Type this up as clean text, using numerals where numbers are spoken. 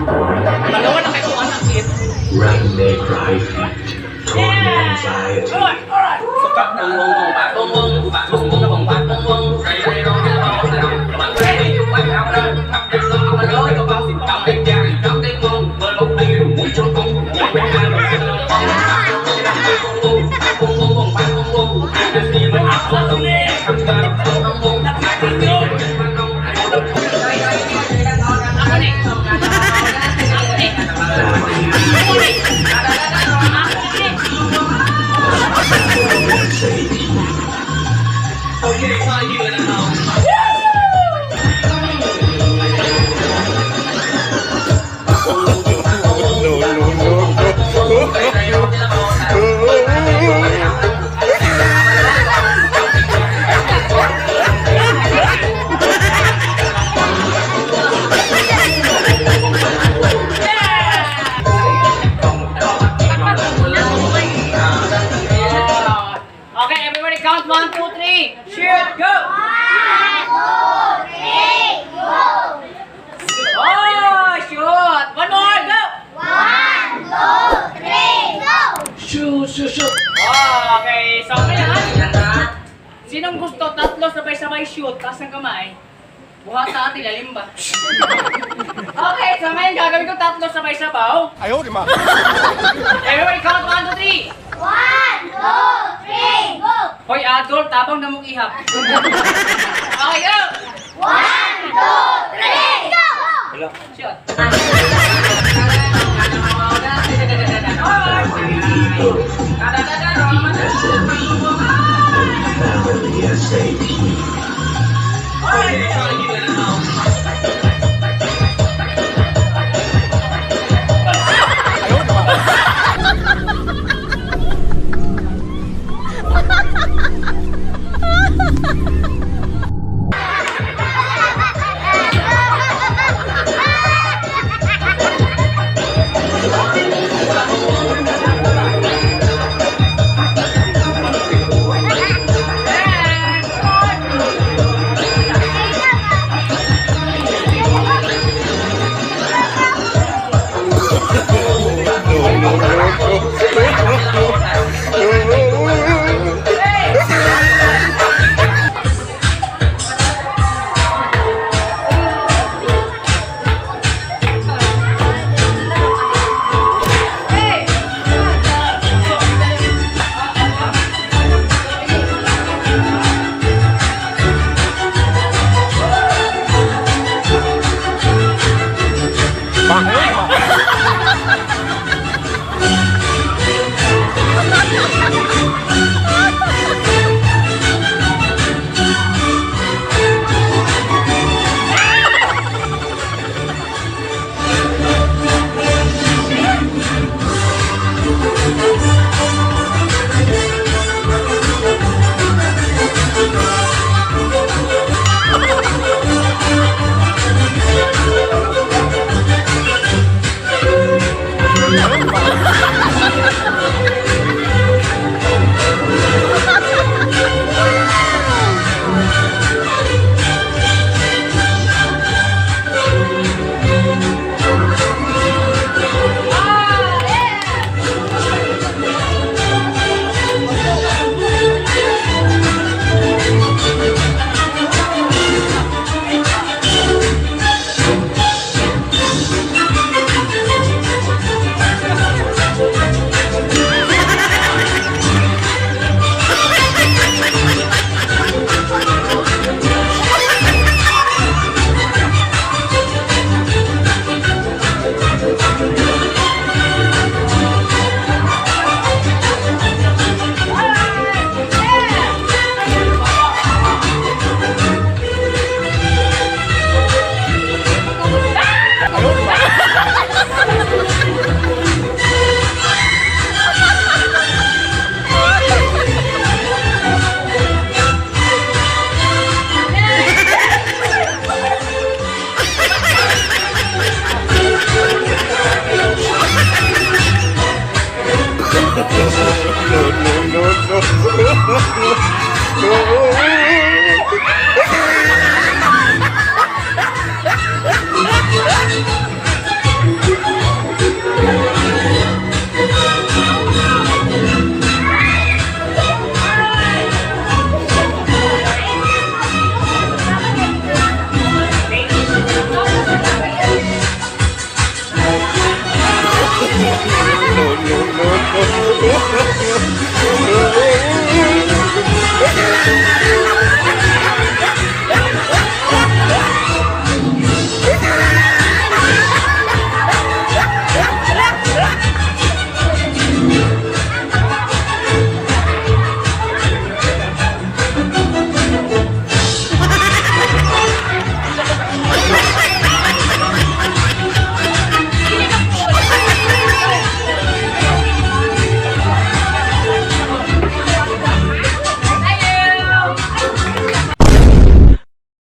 Dalawa na kayo anak kit. Run may cry feet, torn anxiety. Sukat na. Ako ni. Ako ni. Family Ako ni. Ako ni. SAP. No, no, no, no. Okay, everybody count. 1, 2, 3. Shoot, go! 1, 2, 3, go! Oh, shoot! One more, go! 1, 2, 3, go! Shoot, shoot, shoot. Oh, okay. So, ngayon, sinong gusto tatlo sabay-sabay shoot, taas ng kamay? Buhat sa atin, lalim ba? Okay, so ngayon gagawin ko tatlo sabay-sabaw. Ayaw, di ma. Everybody count 1, 2, 3. 1, 2, 3, go! Hoy, adult, tabang na mong ihap. Okay, go! 1, 2, 3, go! Shoot. Family people, SME, and Family SAP. Ayaw, di ma. No, no, no, no. No, no.